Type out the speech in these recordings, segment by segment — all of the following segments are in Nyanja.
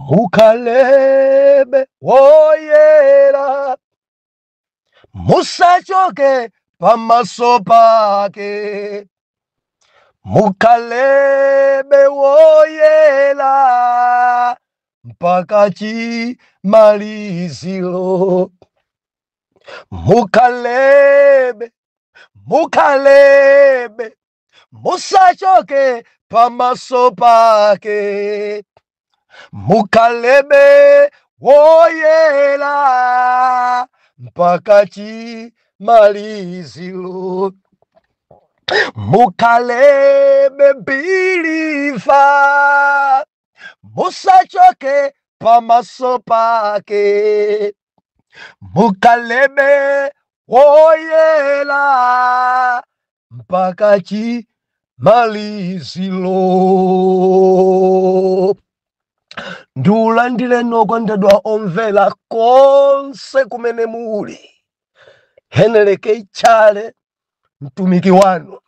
Mukhalebe woyera, musachoke pamaso pake. Mukhalebe woyera mpaka chimaliziro. Mukhalebe, mukhalebe, musachoke pamaso pake. Mukhalebe woyera mpaka chimaliziro. Mukhalebe believer, musachoke pamaso pake. Mukhalebe woyera mpaka chimaliziro. Ndiulandire okondedwa omvera konse kumene muli. Henry K. Chale, mtumiki wanu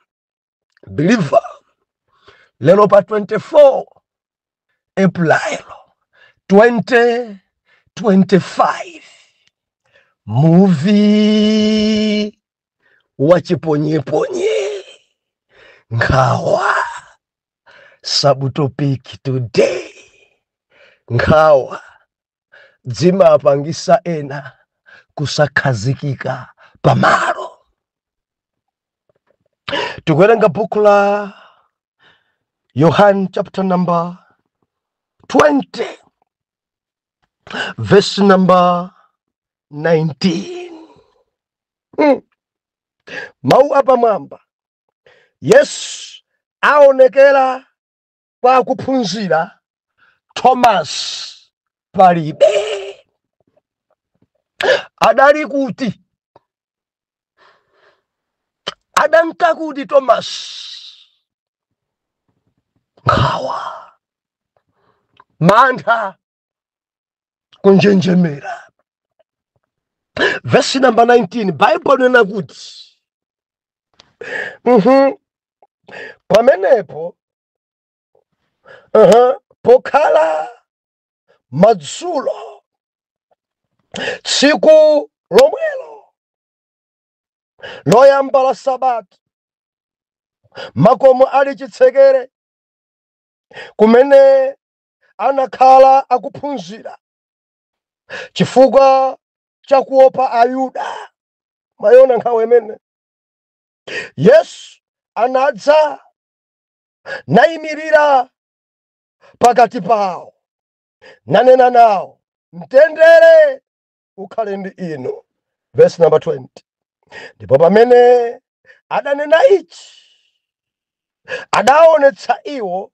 believer, lero pa 24 April 2025, muvi wa chiponyeponye, nkhawa. Subtopic today: nkhawa dzimapangisa ena kusakhazikika pamalo. Tikuwerenga buku la Yohane, chapter number 20, verse number 19. Mawu apamwamba: Yesu aonekera kwa akuphunzira, Thomas palibe. Adali kuti? Adanka kuti Thomas? Nkhawa, mantha, kunjenjemera. Verse number 19, Bible nena kuti pamenepo pokhala madzulo tsiku lomwelo loyamba la Sabata, makomo ali chitsekere kumene anakhala akuphunzira chifukwa chakuopa Ayuda, mayona nkhawa imene, Yesu anadza nayimirira pakati pawo, nanena nawo, "Mtendere ukhale ndi inu." Verse number 20: ndipo pamene adanena ichi, adaonetsa iwo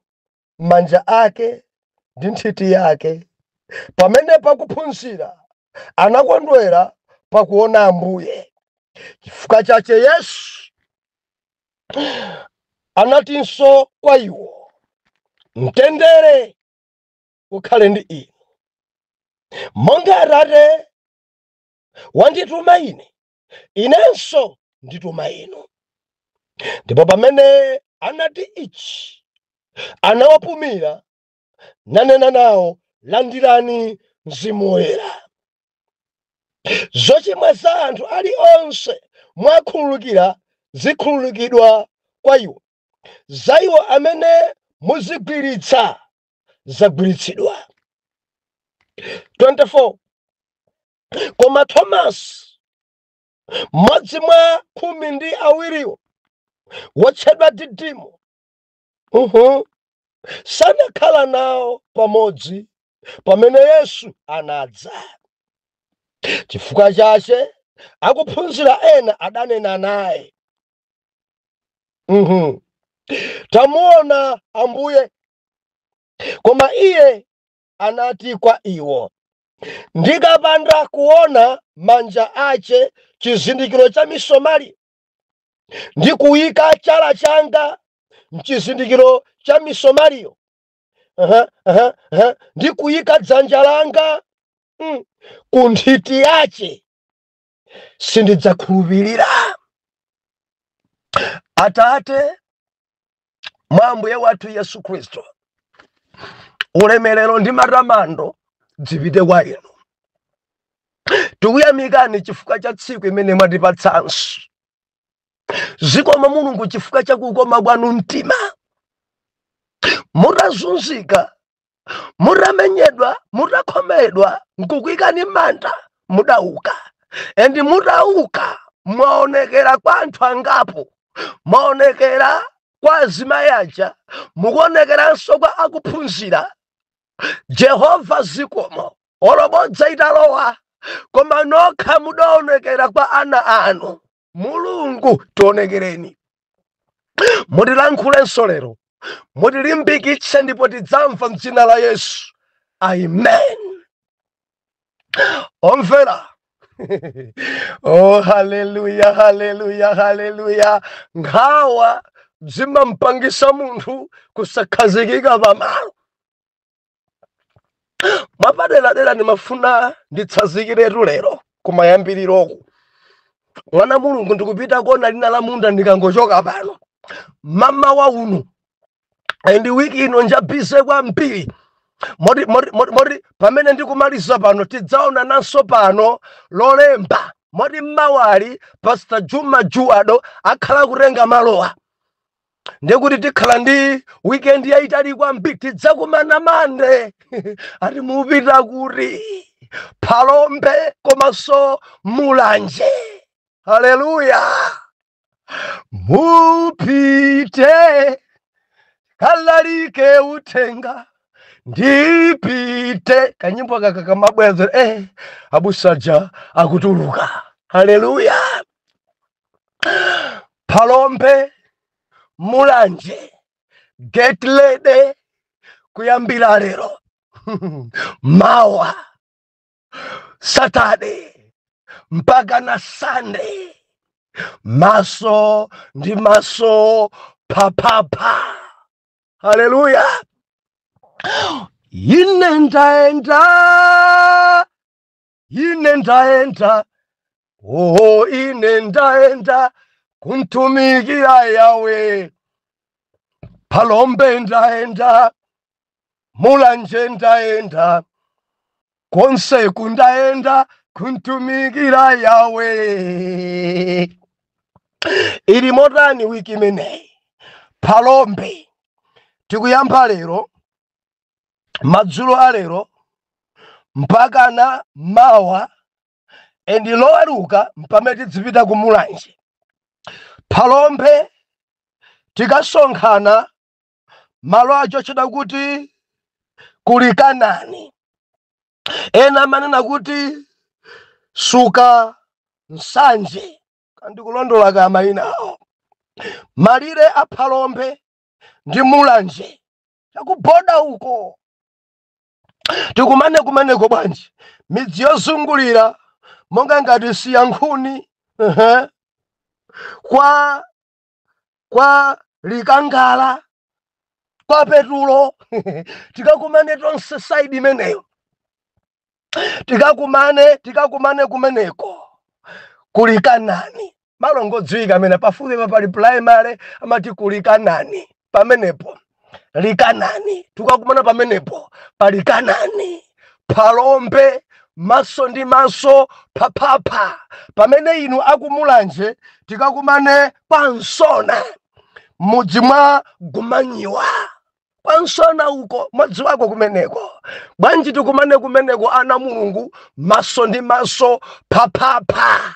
manja ake ndi nthiti yake. Pamene pakuphunzira anakondwera pakuona Ambuye. Chifukwa chache Yesu anatinso kwa iwo, "Mtendere ukhale ndi inu. Monga Atate wandituma ine, inenso ndituma inu." Ndipo pamene anati ichi, anawapumira nanena nawo, "Landirani Mzimu Woyera. Zochimwa za anthu ali onse mwakhululukira, zikhululukidwa kwa iwo; za iwo amene muzigwiritsa, zagwiritsidwa." 24 Koma Thomasi, mmodzi mwa 12wo, wotchedwa Didimo, sanakhala nawo pamodzi pamene Yesu anadza. Chifukwa chache akuphunzira ena adanena naye, "Tamuona Ambuye." Koma iye anati kwa iwo, "Ndikapanda kuona manja ache chizindikiro cha misomali, ndi kuyika chala changa mchizindikiro cha misomaliyo, ndi kuyika dzanja langa ku nthiti yache, sindidzakhulupirira." Atate, mwa Ambuye wathu Yesu Khristu, Ulemerero ndi matamando zipite kwa inu. Tikuyamikani chifukwa cha tsiku imene mwatipatsanso. Zikomo Mulungu chifukwa cha kukoma kwanu mtima. Mutazunzika, mutamenyedwa, mutakhomedwa, nkukuyikani m'manda, mudauka. And mutauka mwaonekera kwa anthu angapo, mwaonekera kwa azimayi aja, mukuonekeranso kwa akuphunzira. Jehova zikomo, olo bodza italowa, koma nokha mudaonekera kwa ana anu. Mulungu tionekereni, mutilankhulenso lero, mutilimbikitse ndipo tidzamva mdzina la Yesu, amen. Omvera, oh haleluya, haleluya, haleluya. Nkhawa zimampangisa munthu kusakhazikika pamalo. Mwapaderadera ndimafuna nditsazikiretu lero kumayambiriroku. Mwana Mulungu, ndikupita kona lina la munda ndikangochoka pano mama wa uno, and wiki ino nja busy kwambiri, moti moti moti moti pamene ndikumaliza pano tidzaona nanso pano Lolemba, moti mmawali Pastor Juma Juado akhala kutenga malowa, ndikuti tikhala ndi weekend yayitali kwambiri. Tidzakumana Mande. Ati mupita kuti? Phalombe komanso Mulanje. Haleluya. Mupite kalalike uthenga, ndipite. Kanyimbo kaka kamabweza, abusaja akutuluka. Haleluya. Phalombe, Mulanje, get ready. Kuyambira lero, mawa Saturday mpaka na Sunday, maso ndi maso papapa. Haleluya. Ine ndaenda, ine ndaenda, oh, ine ndaenda kuntumikira Yawe. Phalombe ndaenda, Mulanje ndaenda, konse kundaenda kuntumikira Yawe. Ili motani wiki imeneyi? Phalombe tikuyamba lero, madzulo alero mpaka na mawa, and Loweruka mpamene tidzipita ku Mulanje. Phalombe tikasonkhana malo acho chida kuti kuli Kanani, ena amanena kuti Suka Nsanje, kandikulondola ka mayina awo. Malire a Phalombe ndi Mulanje chakuboda uko, tikumane kumeneko. Bwanji midzi yozungulira monga ngati Siyankhuni, kwa Likangala, kwa Petulo, tikakumane tonse side imeneyo. Tikakumane kumeneko kuli Kanani, malo ngodziwika amene pafupi pali primary amati kuli Kanani. Pamenepo Likanani, tikakumana pamenepo pali Kanani, Phalombe, maso ndi maso paphapha. Pamene inu akuMulanje tikakumane pa Nsona, mudzi mwa Gumanyiwa, kwa Nsona uko mwadzi wako kumeneko. Bwanji tikumane kumeneko, ana Mulungu, maso ndi maso paphapha.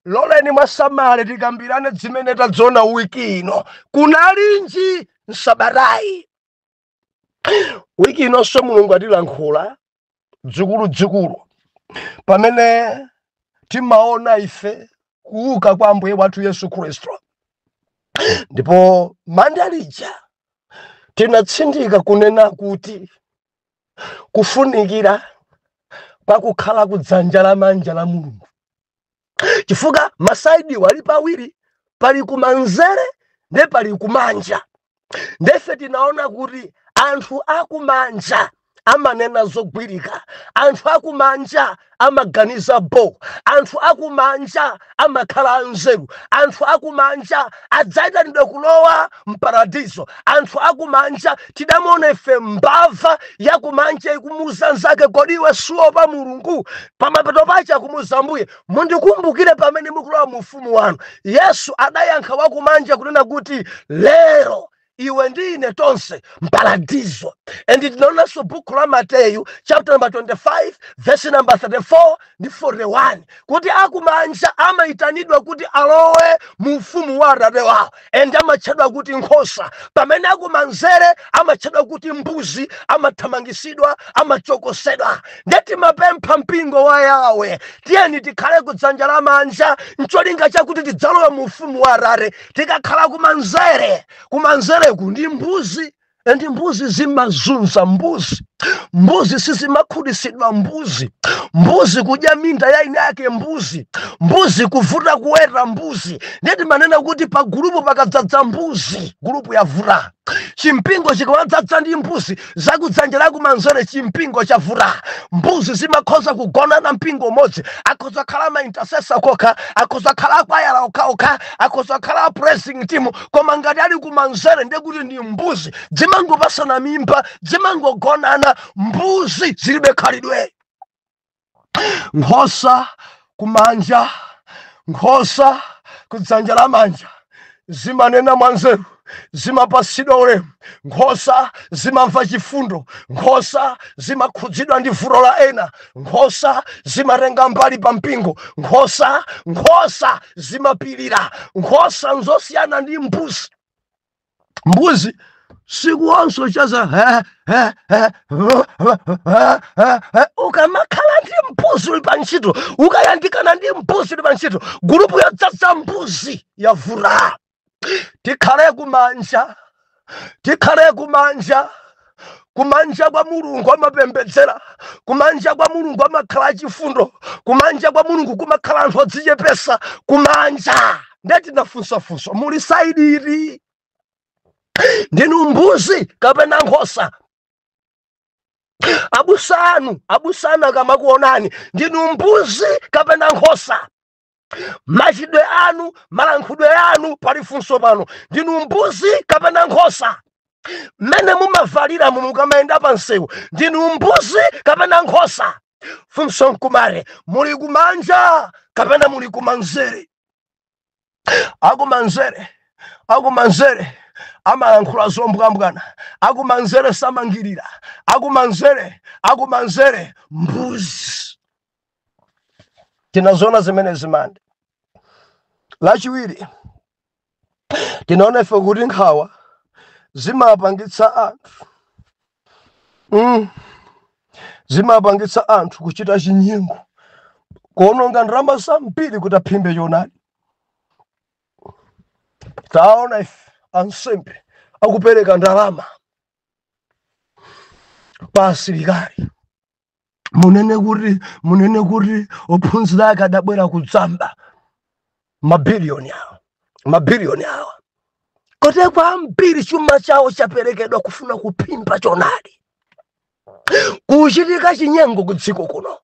Loleni mwasamale tikambirane zimene tadziona wiki ino. Kunalinji nsabatayi? Wiki inonso Mulungu atilankhula dzikulu dzikulu pamene timaona ife kuuka kwa Ambuye wathu Yesu Khristu. Ndipo manda lija tinatsindika kunena kuti kufunikira kwa kukhala kudzanja lamanja la Mulungu, chifukwa ma side wali pawiri, pali kumanzere nde pali kumanja. Ndefe tinaona kuti anthu akumanja Amanena zogwirika. Anthu akumanja amaganiza bo. Anthu akumanja amakhala anzeru. Anthu akumanja adzayitanidwa kulowa mparadiso. Anthu akumanja tidamuona ife mbava yakumanja ikumuuza nzake, "Kodi iwe suopa Mulungu?" Pamapeto pache akumuuza, "Mbuye, mundikumbukire pamene mukulowa mu ufumu wanu." Yesu adayankha wakumanja kunena kuti, "Lero iwe ndi ine tonse mparadiso." And tinaonanso buku la Mateyu chapter number 25 verse number 34 ndi 41 kuti akumanja amayitanidwa kuti alowe mu ufumu wa Atate wawo and amatchedwa kuti nkhosa, pamene akumanzere amatchedwa kuti mbuzi, amathamangisidwa, amachokosedwa. Ndeti mapempha mpingo wa Yawe, tiyeni tikhale kudzanja lamanja ncholinga chakuti tidzalowe mu ufumu wa Atate. Tikakhala kumanzere, kumanzereku ndi mbuzi, and mbuzi zimazunza. Mbuzi, mbuzi sizimakhutitsidwa. Mbuzi, mbuzi kudya minda ya ine yake. Mbuzi, mbuzi kuvuta kuweta mbuzi. Ndeti manena kuti pa gulupu pakadzadza mbuzi, gulupu yavuta. Chimpingo chikamadzadza ndi mbuzi zakudzanja lakumanzere, chimpingo chavuta. Mbuzi zimakhoza kugonana mpingo umodzi. Akhoza khala ma intercessor kokha, akhoza khala akwayala okhaokha, akhoza khala a praising team, koma ngati ali kumanzere ndekuti ndi mbuzi. Zimangopasana mimba, zimangogonana. Mbuzi zilibe khalidwe. Nkhosa kumanja, nkhosa kudzanja lamanja zimanena mwanzeru, zimapasidwa ulemu. Nkhosa zimamva chifundo. Nkhosa zimakhudzidwa ndi vuto la ena. Nkhosa zimatenga mbali pa mpingo. Nkhosa, nkhosa zimapirira. Nkhosa nzosiyana ndi mbuzi. Mbuzi sikuonso chaza he he he he he he. Ukamakhala ndi mbuzi uli pa ntchito, ukayandikana ndi mbuzi uli pa ntchito, gulupu yodzadza mbuzi yavuta. Tikhale kumanja, tikhale kumanja. Kumanja kwa Mulungu amapembedzera. Kumanja kwa Mulungu amakhala achifundo. Kumanja kwa Mulungu kumakhala anthu odzichepesa. Kumanja. Ndeti ndafunsafunsa, muli side iti? Ndinu mbuzi kapena nkhosa? Abusa anu, abusa anu akamakuonani, ndinu mbuzi kapena nkhosa? Machidwe anu, malankhudwe anu, pali funso pano: ndinu mbuzi kapena nkhosa? Mmene mumavalira mukamayenda pa msewu, ndinu mbuzi kapena nkhosa? Funso nkumare, muli kumanja kapena muli kumanzere? Akumanzere, akumanzere amalankhula zombwambwana. Akumanzere samangirira. Akumanzere, akumanzere mbuzi. Tinazoona zimene zimande. Lachiwiri, tinaona ife kuti nkhawa zimapangitsa anthu zimapangitsa anthu kuchita chinyengo, kuononga ndalama zambiri kuti aphimbe choonadi. Taona ife ansembe akupereka ndalama pa asilikali. Munene kuti ophunzira ake adabwera kudzamba mabiliyoni awa, mabiliyoni awa koteko ambiri chuma chawo chaperekedwa kufuna kuphimba choonadi. Kuchitika chinyengo ku dziko kuno,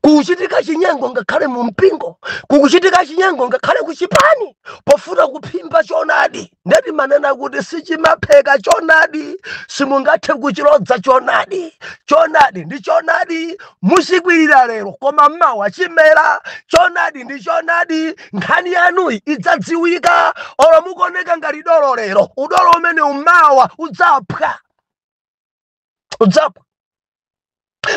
kuchitika chinyengo ngakhale mu mpingo, kukuchitika chinyengo ngakhale ku chipani pofuna kuphimba choonadi. Ndeti manena kuti sichimapheka choonadi, simungathe kuchilodza choonadi. Choonadi ndi choonadi, muchikwirira lero koma mawa chimera. Choonadi ndi choonadi, nkhani yanuyi idzadziwika. Olo mukuoneka ngati dolo lero, udolo umene umawa udzaphwa, udzaphwa.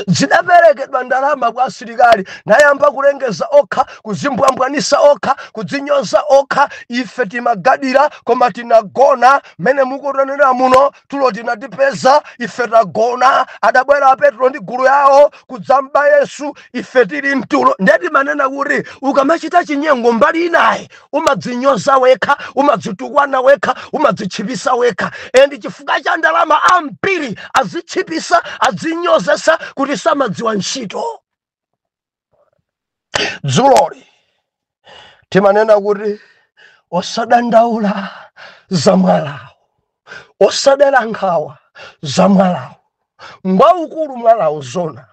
Zidaperekedwa ndalama kwa asilikali, nayamba kulengeza okha, kuzimbwambwanisa okha, kudzinyoza okha: "Ife timagadira koma tinagona. Mmene mukutonera muno, tulo tinatipeza, ife tagona. Adabwera Petro ndi gulu yawo kudzamba Yesu, ife tili mtulo." Ndeti manena kuti ukamachita chinyengo mbali inayi, umadzinyoza wekha, umadzitukwana wekha, umadzitchipisa wekha. And chifukwa cha ndalama ambiri azitchipisa, adzinyozesa kuti samadziwa ntchito. Dzuloli timanena kuti osadandaula za mwalawo, osadera nkhawa za mwalawo. Ngwaukulu mwalawo zona,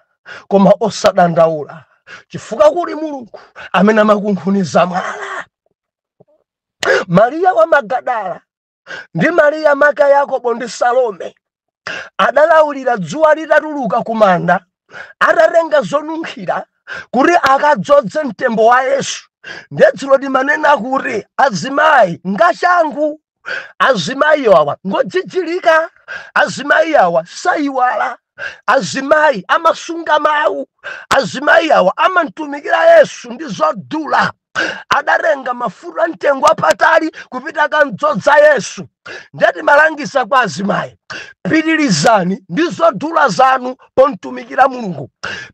koma osadandaula, chifukwa kuli Mulungu amene amakunkhuniza mwala. Mariya wa Magadala ndi Mariya maka Yakobo ndi Salome adalawulira dzuwa litatuluka kumanda, atatenga zonunkhira kuti akadzodze mtembo wa Yesu. Ndiye dzulo limanena kuti azimayi ngachangu, azimayi awa ngodzidzilika, azimayi awa sayiwala, azimayi amasunga mawu, azimayi awa amamtumikira Yesu ndi zodula. Adatenga mafuta amtengo apatali kupita kamdzodza Yesu. Ndeti malangisa kwa azimayi, pitirizani ndi zodula zanu pomtumikira Mulungu,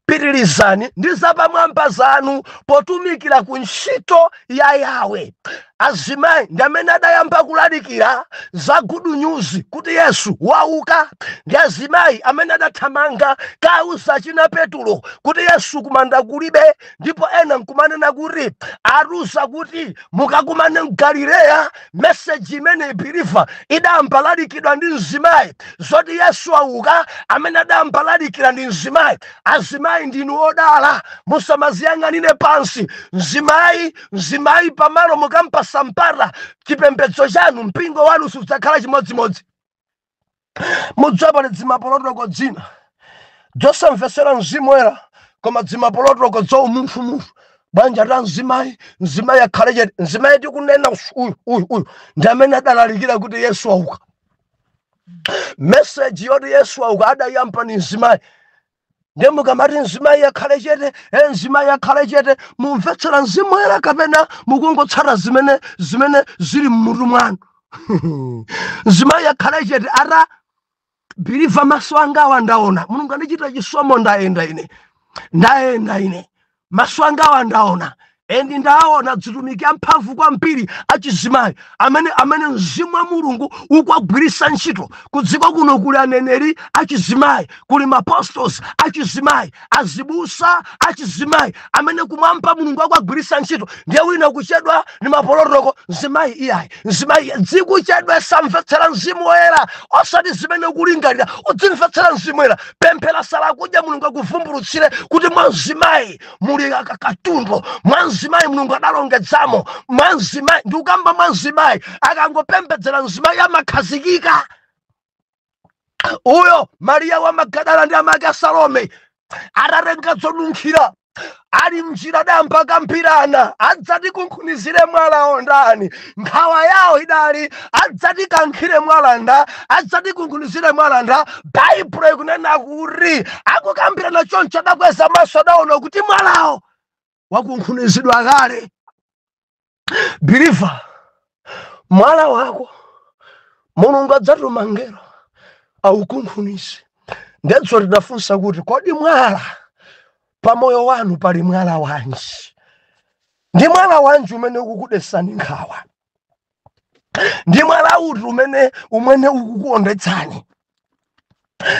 pitirizani ndi zapamwamba zanu potumikira ku ntchito ya Yawe. Azimayi ndi amene adayamba kulalikira za good news kuti Yesu wauka, ndi azimayi amene adathamanga kauza china Petulo kuti Yesu kumanda kulibe, ndipo ena nkumanena kuti atuza kuti mukakumane mGalileya. Meseji imene, believer, idayamba lalikidwa ndi mzimayi, zoti Yesu auka, amene adayamba lalikira ndi mzimayi. Azimayi ndinu odala, musamaziyang'anire pansi. Mzimayi, mzimayi pamalo mukampasa mpata, chipembedzo chanu, mpingo wanu sudzakhala chimodzimodzi. Mudzapale dzimapolotoko dzina dzosamvesera Mzimu Woyera, koma dzimapolotoko dzoumunthu-munthu. Banja ta mzimayi, mzimayi akhale chete. Mzimayi tikunena uyu, uyu, uyu ndi amene adalalikira kuti Yesu auka. Meseji yoti Yesu auka adayamba ni mzimayi. Ndiye mukamati mzimayi akhale chete, e, mzimayi akhale chete, mumvetsera Mzimu Woyera kapena mukungotsata zimene zili mmutu mwanu? Mzimayi akhale chete ata, believer, maso anga awa ndaona Mulungu andichita chisomo, ndayenda ine, ndayenda ine, maso anga awa ndaona, and ndaona dzitumiki amphamvu kwambiri achizimayi amene Mzimu wa Mulungu ukuwagwiritsa ntchito. Kudziko kuno kuli aneneri achizimayi, kuli maapostles achizimayi, azibusa achizimayi amene kumwamba Mulungu akuwagwiritsa ntchito. Ndiye wina kuchedwa ndi mapolotoko, mzimayi iyayi, mzimayi dzikuchedwa. Samvetsera Mzimu Woyera, osati zimene ukulingalira. Udzimvetsera Mzimu Woyera, pemphera, sala kudya, Mulungu akuvumbulutsire kuti mwa mzimayi muli katundu, mwa mzimayi Mulungu adalongedzamo, mwa mzimayi ndikukamba, mwa mzimayi akangopembedzera mzimayi amakhazikika. Uyo Mariya wa Magadala ndi amake a Salome atatenga zonunkhira, ali mnjira adayamba kambirana, adzati kunkhunizire mwalawo ndani? Nkhawa yawo idali, adzati kankhire mwalanda, adzati kunkhunizire mwalanda? Baibulo ikunena kuti akukambirana choncho, adakweza maso, adaona kuti mwalawo wakunkhunizidwa kale. Believer, mwala wako Mulungu adzatuma ngelo aukunkhunize. Ndetso tidafunsa kuti kodi mwala pamoyo wanu pali mwala wanji? Ndi mwala wanji umene ukukudesani nkhawa? Ndi mwala uti umene ukukuondetsani?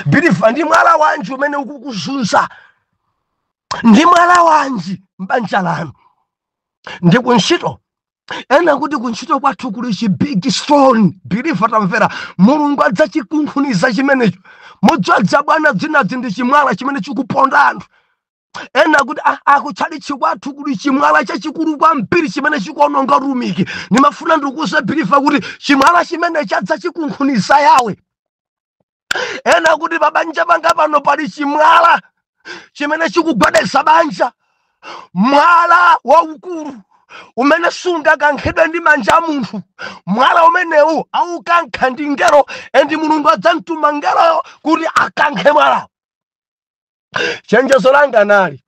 Believer, ndi mwala wanji umene ukukuzunza? Ndi mwala wanji m'banja lanu? Ndi kuntchito? Ena kuti kuntchito kwathu kuli chi big stone. Believer, tamvera, Mulungu adzachikunkhuniza chimenecho. Mudzadza bwana dzinadzi ndi chimwala chimene chikuponda anthu. Ena kuti akutchalitchi kwathu kuli chimwala chachikulu kwambiri chimene chikuononga utumiki. Ndimafuna ndikuuze, believer, kuti chimwala chimene chadzachikunkhuniza Yawe. Ena kuti pabanja panga pano pali chimwala chimene chikugwedeza banja, mwala waukulu umene sungakankhidwe ndi manja a munthu. Mwala umenewu aukankha ndi ngelo, and Mulungu adzamtuma ngeloyo kuti akankhe mwalawo. Chenjezo langa nali,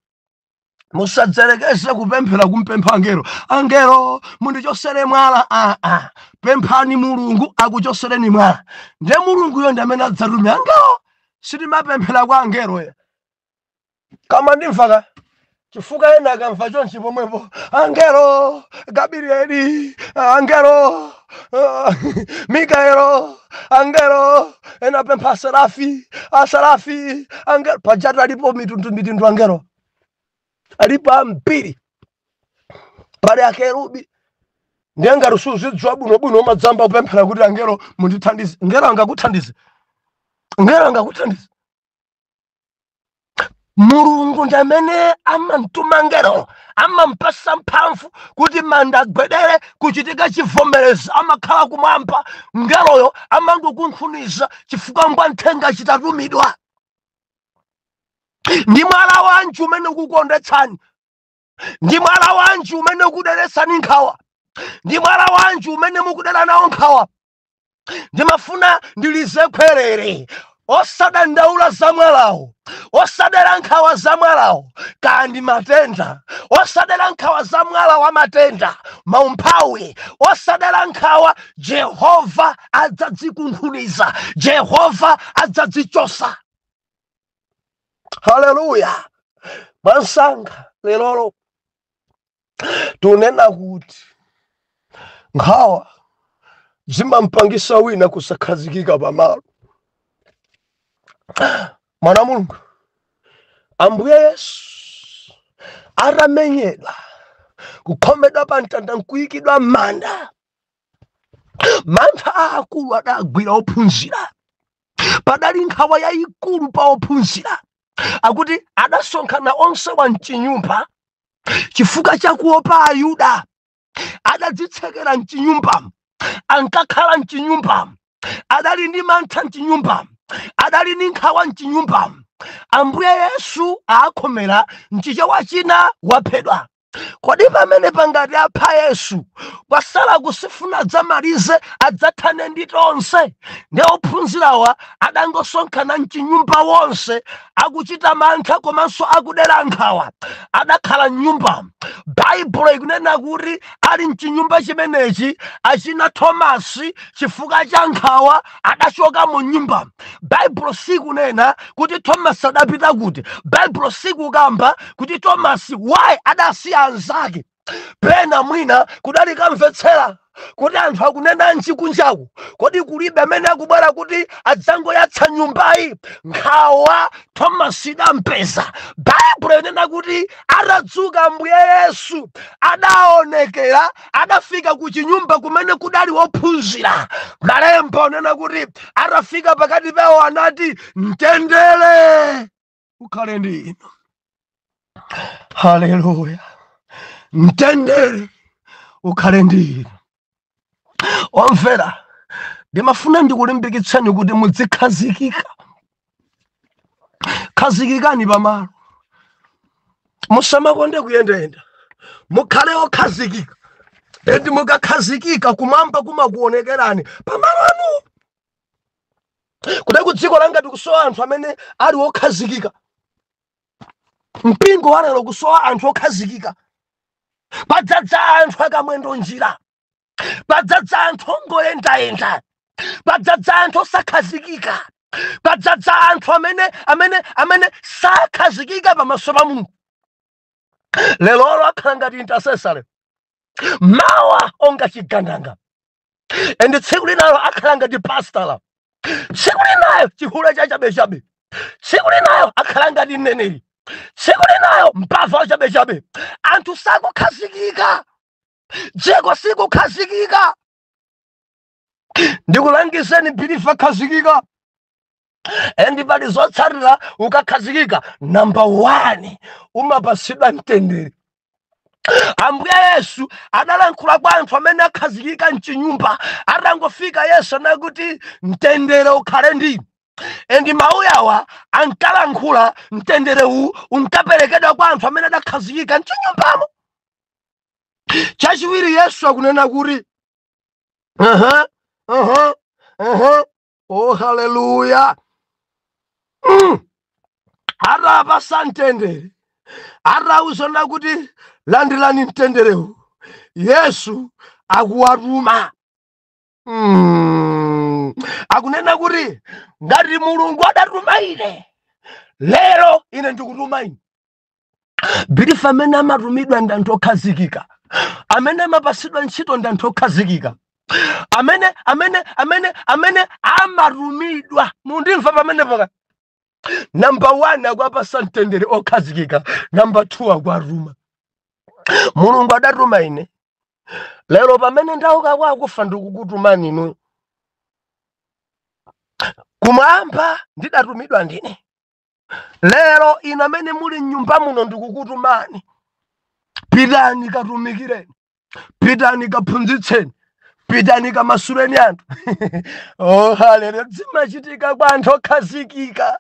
musadzerekeze kupemphera kumpempha angelo, "Angelo, mundichosere mwala." Aa, pemphani Mulungu akuchosereni mwala, ndiye Mulunguyo ndi amene adzatume angelo. Sitimapemphera kwa angelo ya kama ndimva ka, chifukwa ena akamva chonchi pomwepo, "Angelo Gabrieli, angelo Mikaelo, angelo." Ena pempha aserafi, aserafi, angelo. Pajatu alipo mitundu mitundu, angelo alipo ambiri, pali akerubi. Ndiye ngati suzidziwa bwinobwino, umadzamba kupemphera kuti, "Angelo, mundithandize." Ngelo angakuthandize? Ngelo angakuthandize? Mulungu ndi amene amamtuma mngelo, amampasa mphamvu kuti manda agwedere, kuchitika chivomerezi. Amakhala kumwamba, mngeloyo amangokunkhuniza chifukwa ngwamthenga chitatumidwa. Ndi mwala wanji umene ukukondetsani? Ndi mwala wanji umene ukuderetsani nkhawa? Ndi mwala wanji umene mukudera nawo nkhawa? Ndimafuna ndilize khwerere: osadandaula za mwalawo, osadera nkhawa za mwalawo kandi matenda, osadera nkhawa za mwala wa matenda, maumphawi, osadera nkhawa. Jehova adzadzikunkhuniza, Jehova adzadzichosa. Haleluya! Mwansanga lerolo tunena kuti nkhawa zimampangisa wina kusakhazikika pamalo. Mwana Mulungu, Ambuye Yesu atamenyedwa, kukhomedwa pa mtanda, nkuyikidwa m'manda, mantha aakulu adagwira ophunzira. Padali nkhawa yayikulu pa ophunzira. Akuti adasonkhana onse wa mchinyumba chifukwa chakuopa Ayuda. Adadzitsekera mchinyumbamo, ankakhala mchinyumbamo, adali ndi mantha mchinyumbamo, adali ndi nkhawa mchinyumbamo. Ambuye Yesu akhomera, mchichewa china waphedwa. Kodi pamene pangati apha Yesu, kwasala kusifuna adzamalize, adzathane ndi tonse? Ndi ophunzirawa adangosonkhana mchinyumba wonse, akuchita mantha komanso akudera nkhawa. Adakhala mnyumba. Baibulo ikunena kuti ali mchinyumba chimenechi, achina Thomasi chifukwa cha nkhawa adachoka mu nyumba. Baibulo sikunena kuti Thomasi adapita kuti. Baibulo sikukamba kuti Thomasi why adasiya anzake. Pena mwina kudali kamvetsera kuti anthu akunenanji kunjaku, kodi kulibe amene akubwera kuti adzangoyatsa nyumbayi? Nkhawa Thomasi idampeza. Baibulo inena kuti atadzuka Ambuye Yesu adaonekera, adafika ku chinyumba kumene kudali wophunzira. Malemba onena kuti atafika pakati pawo anati, "Mtendere ukhale ndi inu." Haleluya! Mtendere ukhale ndi inu. Omvera, ndimafuna ndikulimbikitseni kuti mudzikhazikika. Khazikikani pamalo, musamakonde kuyendayenda, mukhale okhazikika. And mukakhazikika, kumwamba kumakuonekerani pamalo anu. Kuda ku dziko langa tikusowa anthu amene ali okhazikika. Mpingo walero kusowa anthu okhazikika. Padzadza anthu akamwendo njira, padzadza anthu ongoyendayenda, padzadza anthu osakhazikika, padzadza anthu amene sakhazikika pamaso pa Mulungu. Lelolo akhala ngati intercessor, mawa onga chigandanga, and tsiku linalo akhala ngati pastala, tsiku linayo chihule chachabechabe, tsiku linayo akhala ngati mneneri, tsiku linayo mbava wachabechabe. Anthu sakukhazikika, dziko sikukhazikika. Ndikulangizeni believer, khazikika. And pali zotsatira ukakhazikika. Number 1, umapasidwa mtendere. Ambuye Yesu adalankhula kwa anthu amene akhazikika mchinyumba. Atangofika Yesu anakuti, "Mtendere ukhale ndi." And mawu awa ankalankhula, mtendere uwu unkaperekedwa kwa anthu amene adakhazikika mchinyumbamo. Chachiwiri, Yesu akunena kuti aha aha aha, oh haleluya! Atapasa mtendere, atawuzana kuti landirani mtenderewu, Yesu akuwatuma. Akunena kuti ngati Mulungu adatuma ine, lero ine ndikutuma ine. Believer, amene amatumidwa ndi anthu okhazikika, amene amapasidwa ntchito ndi anthu okhazikika, amene amatumidwa. Mundimva pamene paka? Number 1, akuapasa mtendere okhazikika. Number 2, akuatuma. Mulungu adatuma ine, lero pamene ndauka kwa akufa ndikukutumani inu. Kumwamba ndidatumidwa ndine. Lero inu amene muli mnyumba muno ndikukutumani, pitani katumikireni, pitani kaphunzitseni, pitani kamasuleni anthu. Oh, haleluya! Zimachitika kwa anthu okhazikika,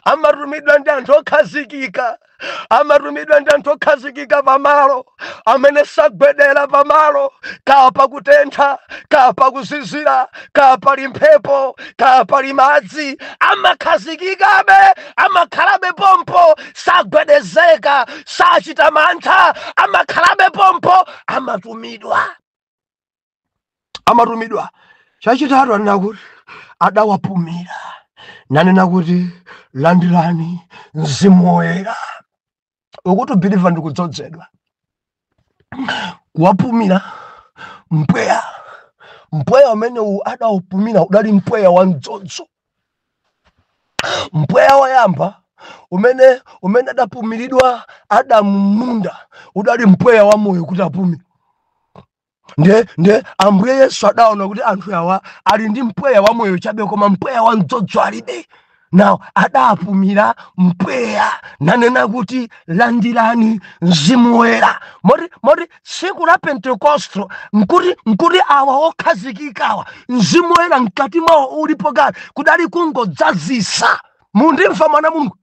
amatumidwa ndi anthu okhazikika, amatumidwa ndi anthu okhazikika pamalo amene sagwedera pamalo, kaya pakutentha, kaya pakuzizira, kaya pali mphepo, kaya pali madzi, amakhazikikabe, amakhalabe pompo, sagwedezeka, sachita mantha, amakhalabe pompo, amatumidwa, amatumidwa. Chachitatu anena kuti adawapumira nanena kuti landirani Mzimu Woyera. Ukuti believer ndikudzozedwa, kuwapumira mpweya. Mpweya umene uwu adawupumira udali mpweya wa mdzodzo. Mpweya woyamba umene adapumiridwa Adamu m'munda udali mpweya wa moyo kuti apume. Nde Ambuye Yesu adaona kuti anthu awa ali ndi mpweya wa moyo chabe, koma mpweya wa mdzodzo alibe. Now adapumira mpweya nanena kuti landirani Mzimu Woyera. Moti tsiku la Pentekosto nkuti awa okhazikikawa Mzimu Woyera mkati mwawo ulipo kale, kudali kungodzazisa. Mundimva mwana Mulungu?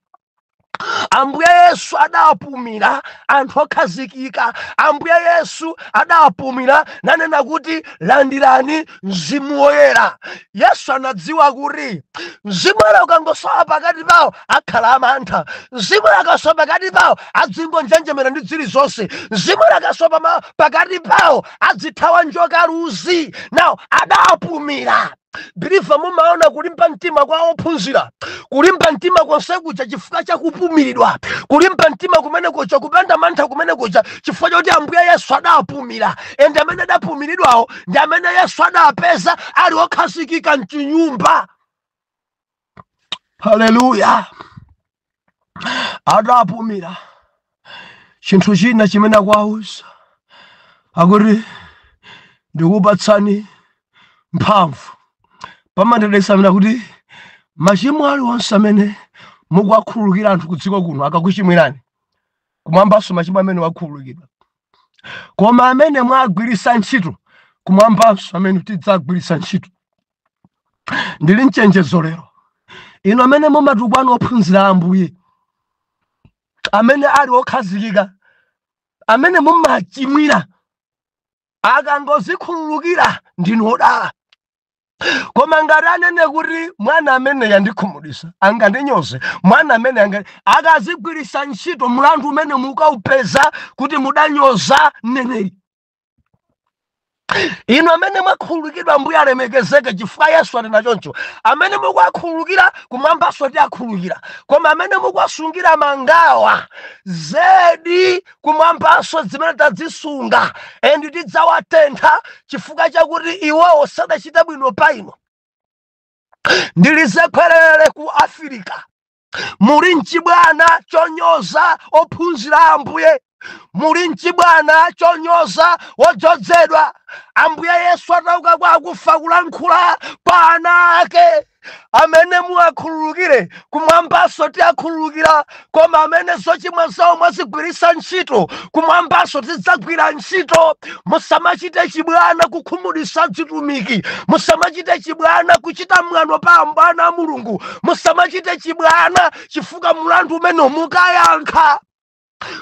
Ambuye Yesu adapumira anthu okhazikika. Ambuye Yesu adapumira nanena kuti landirani Mzimu Woyera. Yesu anadziwa kuti Mzimu Woyera ukangosowa pakati pawo akhala amantha, Mzimu Woyera akasowa pakati pawo adzingonjenjemera ndi zilizonse, Mzimu Woyera akasowa pakati pawo adzithawa njoka luzi. Now adapumira. Believer, mumaona kulimba mtima kwa ophunzira, kulimba mtima konse kuja chifukwa cha kupumiridwa, kulimba mtima kumene kuja, kupanda mantha kumene kuja chifukwa choti Ambuye Yesu adapumira. And amene adapumiridwawo ndi amene Yesu adapeza ali okhazikika mchinyumba. Haleluya! Adapumira. Chinthu china chimene akuwauza akuti ndikupatsani mphamvu pamandedesa kuti machimo aliwonse amene mukuwakhululukira anthu ku dziko kuno akakuchimwirani, kumwambanso machimo amene wakhululukidwa, koma amene mwagwirisa ntchito, kumwambanso amene tidzagwirisa ntchito. Ndili mchenjezo lero, inu amene mumatukwana ophunzira Ambuye amene ali okhazikika, amene mumachimwira, akangozikhululukira ndinu odala. Koma ngati anene kuti mwana amene yandikhumudwisa, angandinyoze, mwana amene akazigwirisa ntchito, mlandu umene mukaupeza kuti mudanyoza mneneri. Inu amene mwakhululukidwa, Ambuye alemekezeke, chifukwa Yesu anena choncho, amene mukuwakhululukira kumwambanso tiakhululukira, koma amene mukuwasungira mangawa, zedi kumwambanso zimene tazisunga and tidzawatentha chifukwa chakuti iwowo sadachita bwino pa ino. Ndilizekhwerere ku Afirika, muli mchibwana chonyoza ophunzira Ambuye, muli mchibwana chonyoza wodzozedwa. Ambuye Yesu atauka kwa akufa kulankhula kwa ana ake, amene muwakhululukire kumwambanso tiakhululukira, koma amene zochimwa zawo mwazigwirisa ntchito kumwambanso tidzagwira ntchito. Musamachite chibwana kukhumudwitsa zitumiki, musamachite chibwana kuchita mwano pa ana a Mulungu, musamachite chibwana chifukwa mlandu umene mukayankha,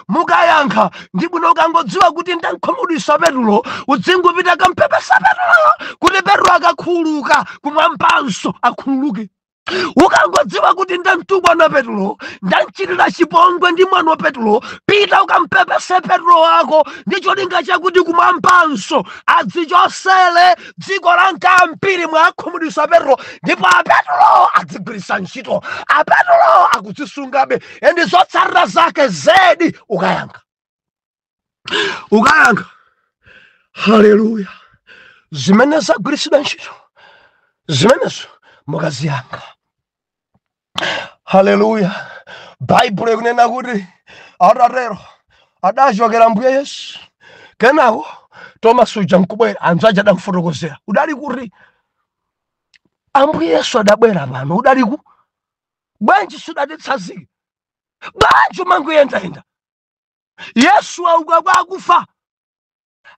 mukayankha. Ndi bwino ukangodziwa kuti ndankhumudwitsa Petulo, udzingopita kampepesa Petulo kuti Petulo akakhululuka kumwambanso akhululuke. Ukangodziwa kuti ndamtukwana Petulo, ndamchitira chipongwe ndi mwana wa Petulo, pita ukampepese Petulo wako ndi cholinga chakuti kumwambanso adzichosere dziko la nkampiri mwakhumudwitsa Petulo, ndipo apetulo adzigwiritsa ntchito, apetulo akudzisungabe, and zotsatira zake zedi ukayankha, ukayankha. Haleluya! Zimene zagwiritsidwa ntchito zimenezo mukaziyankha. Haleluya! Baibulo ikunena kuti atatero adachokera Ambuye Yesu, kenako Tomasi uja nkubwera, anthu aja adamufotokozera, udali kuti Ambuye Yesu adabwera pano, udali ku bwanji sudatitsazike? Bwanji umangoyendayenda? Yesu auka kwa akufa,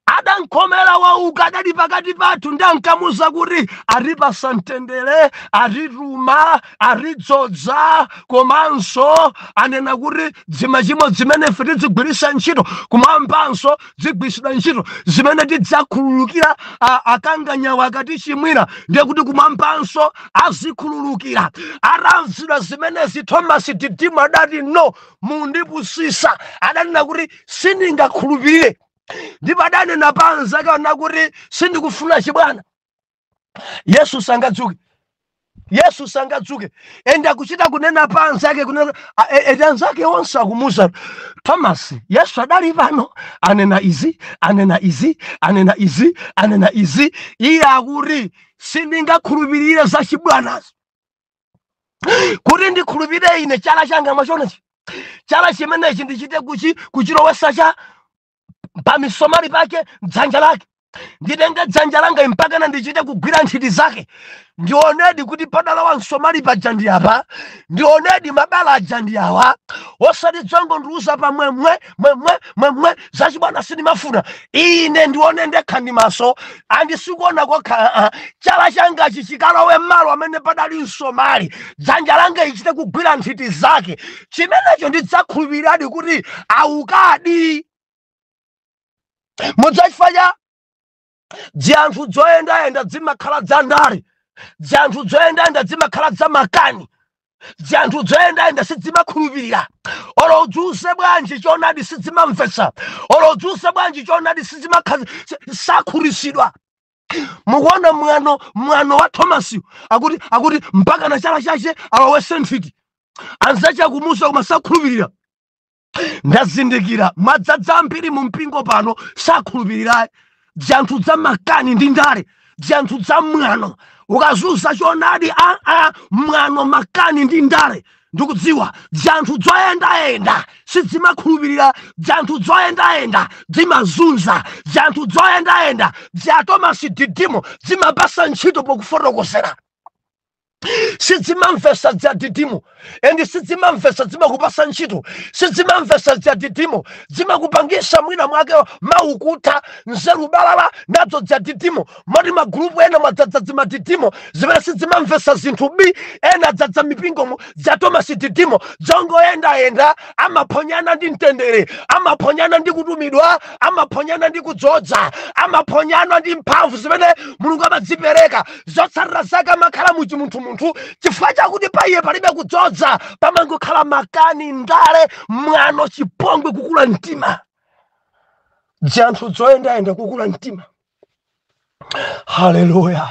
adankhomera wauka, adali pakati pathu ndi ankamuza kuti atipasa mtendere, atituma, atidzodza, komanso anena kuti dzimachimo zimene ife tidzigwiritsa ntchito kumwambanso dzigwiritsidwa ntchito, zimene tidzakhululukira akanganyawo akatichimwira, ndiye kuti kumwambanso azikhululukira. Atamvera zimenezi Thomas Didimo adati no, mundipusisa. Adanena kuti sindingakhulupirire, ndipo adanena pa anzake ana kuti sindikufuna chibwana. Yesu sangadzuke, Yesu sangadzuke. Ende akuchita kunena pa anzake, kunena ende anzake onse akumuza Thomas, Yesu adali pano, anena izi, anena izi, anena izi, anena izi. Iye akuti sindingakhulupirire za chibwanazo. Kuti ndikhulupirire ine chala changa mwachonechi, chala chimenechi ndichite kuchilowesa cha pamisomali pake dzanja lake, nditenge dzanja langa mpakana ndichite kugwira nthiti zake, ndionedi kuti padalowa msomali paja ndi apa, ndionedi mabala aja ndi awa, osati dzongo ndiuza pa mwemwe mwemwe mwemwe zachibwana sindimafuna. Ine ndione ndekha ndi maso, andisikuona kokha, chala changachi chikalowe malo amene padali msomali, dzanja langa ichite kugwira nthiti zake, chimenecho ndidzakhulupiradi kuti aukadi. Mudzachifanya dzianthu dzoyendayenda dzimakhala dza ndale, dzianthu dzoyendayenda dzimakhala dza makani, dzianthu dzoyendayenda sidzimakhulupirira. Olo udziuse bwanji choonadi sidzimamvetsa, olo udziuse bwanji choonadi sakhurisidwa. Mukuona mwano wa Thomas akuti mpaka na chala chache alowese nthiti, anzache akumusa koma sakhulupirira. Ndazindikira mwadzadza ambiri mu mpingo pano sakhulupirirayi, dzianthu dza makani ndi ndale, dzianthu dza mwano. Ukazuza choonadi mwano, makani ndi ndale. Ndikudziwa dzianthu dzoyendayenda sidzimakhulupirira, dzianthu dzoyendayenda dzimazunza, dzianthu dzoyendayenda dzia Thomas Didimo dzimapasa ntchito pokufotokozera, sidzimamvesa dzia Didimo, endi sidzimamvesa dzimakupasa ntchito, sidzimamvesa dzia Didimo dzimakupangisa mwina mwake maukutha nzeru balala nadzo dzia Didimo. Moti magulupu ena mwadzadza dzimadidimo zimene sidzimamvesa zinthu bi, ena dzadza mipingomo dzia Thomas Didimo dzongoyendayenda, amaphonyana ndi mtendere, amaphonyana ndi kutumidwa, amaphonyana ndi kudzodza, amaphonyana ndi mphamvu zimene Mulungu amadzipereka. Zotsatira zake amakhala muchi munthu, chifukwa chakuti pa iye palibe kudzodza, pamangokhala makani, ndale, mwano, chipongwe, kukula mtima. Dzianthu dzoyendayenda kukula mtima. Haleluya.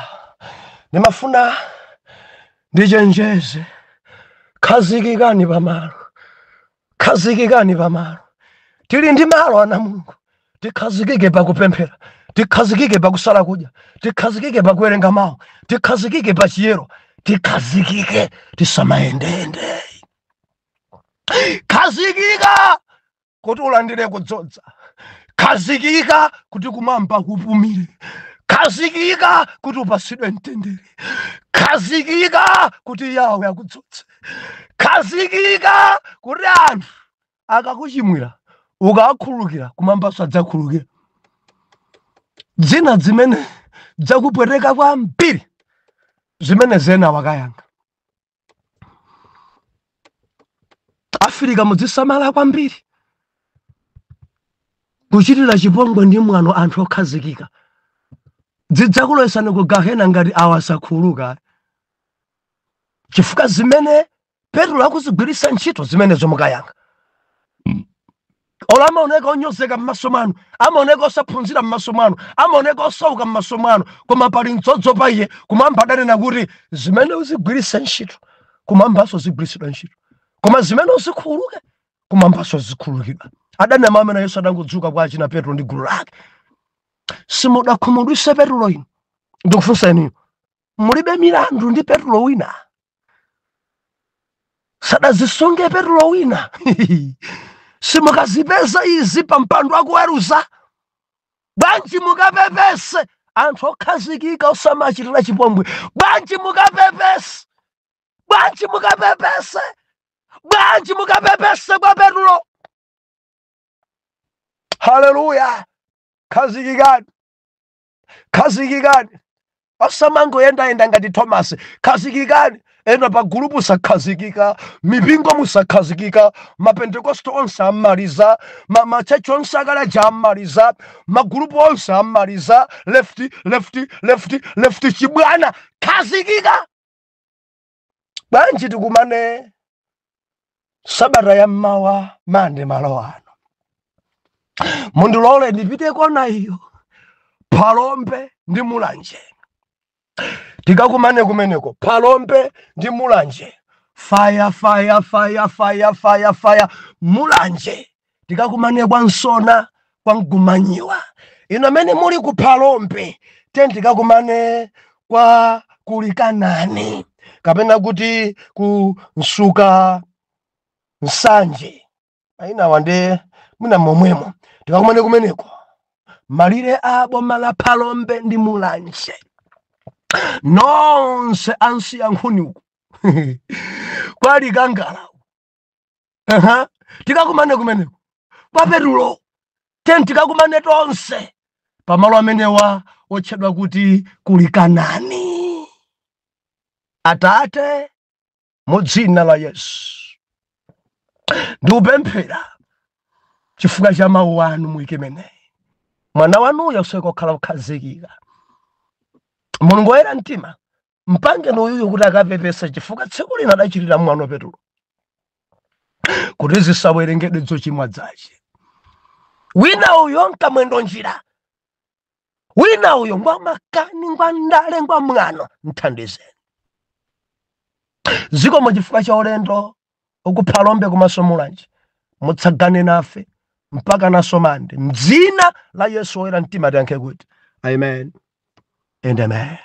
Ndimafuna ndichenjeze, khazikikani pamalo, khazikikani pamalo. Tili ndi malo ana Mulungu, tikhazikike pakupemphera, tikhazikike pakusala kudya, tikhazikike pakuwerenga mawu, tikhazikike pa chiyero, tikhazikike, tisamayendeyende. Khazikika kuti ulandire kudzodza, khazikika kuti kumwamba kupumire, khazikika kuti upasidwe mtendere, khazikika kuti Yawe akudzodze, khazikika kuti anthu akakuchimwira ukawakhululukira kumwambanso adzakhululukira. Dzina zimene dzakupweteka kwambiri zimene zena wakayanga. Afirika mudzisamala kwambiri kuchitira chipongwe ndi mwano anthu okhazikika, zidzakulowetsani ku gahena ngati awa sakhululuka, chifukwa zimene Petro akuzigwiritsa ntchito zimenezo mukayanga. Olo amaoneka onyozeka m'maso mwanu, amaoneka osaphunzira m'maso mwanu, amaoneka osauka m'maso mwanu, koma pali mdzodzo pa iye. Kumwamba adanena kuti zimene uzigwiritsa ntchito kumwambanso zigwiritsidwa ntchito, koma zimene uzikhululuke kumwambanso zikhululukidwa. Adanena mawu amene Yesu adangodzuka kwa achina Petro ndi gulu lake. Simudakhumudwitse Petro inu, ndikufunsa inuyo, mulibe milandu ndi Petro wina? Sadazisunge Petro wina? Simukazipeza izi pa mpando akuweruza? Bwanji mukapepese anthu okhazikika osamachitira chipongwe? Bwanji mukapepese? Bwanji mukapepese? Bwanji mukapepese kwa Petulo? Haleluya! Khazikikani, khazikikani, osamangoyendayenda ngati Thomasi. Khazikikani. Ena pa gulupu musakhazikika, mipingo musakhazikika, mapentekoste onse ammaliza, machechi onse akalaja ammaliza, magulupu onse ammaliza, left, left, left, left, chibwana. Khazikika. Bwanji tikumane sabata ya mmawa mande malo ano? Mundilole ndipite kona iyo, Phalombe ndi Mulanje. Tikakumane kumeneko, Phalombe ndi Mulanje. Fire, fire, fire, fire, fire, fire. Mulanje tikakumane kwa Nsona, kwa Mgumanyiwa. Ino amene muli ku Phalombe, ten tikakumane kwa Kulikanani, kapena kuti ku Nsuka Nsanje, aina wande mwina momwemo. Tikakumane kumeneko, malire a boma la Phalombe ndi Mulanje. Nonse ansi yankhuni uku kwali kangala. Aha. Tikakumane kumeneko kwa Petulo. Ten tikakumane tonse pamalo amenewa otchedwa kuti Kulikanani. Atate, mu dzina la Yesu ndikupemphera chifukwa cha mawu anu muike meneyi mwana wanuyo asweka kukhala kukhazikika. Mulungu woyera mtima, mpangeni uyuyu kuti akapepesa, chifukwa tsiku lina adachitira mwano Petulo, kuti zisawerengedwe zochimwa zace. Wina uyo nkamwendo njira, wina uyo ngwa makani, ngwa ndale, ngwa mwano, mthandizeni. Zikomo chifukwa cha ulendo ukuphalombe komanso Mulanje. Mutsagane nafe mpaka nasomande, mdzina la Yesu woyera mtima tiyankhe kuti amen and amen.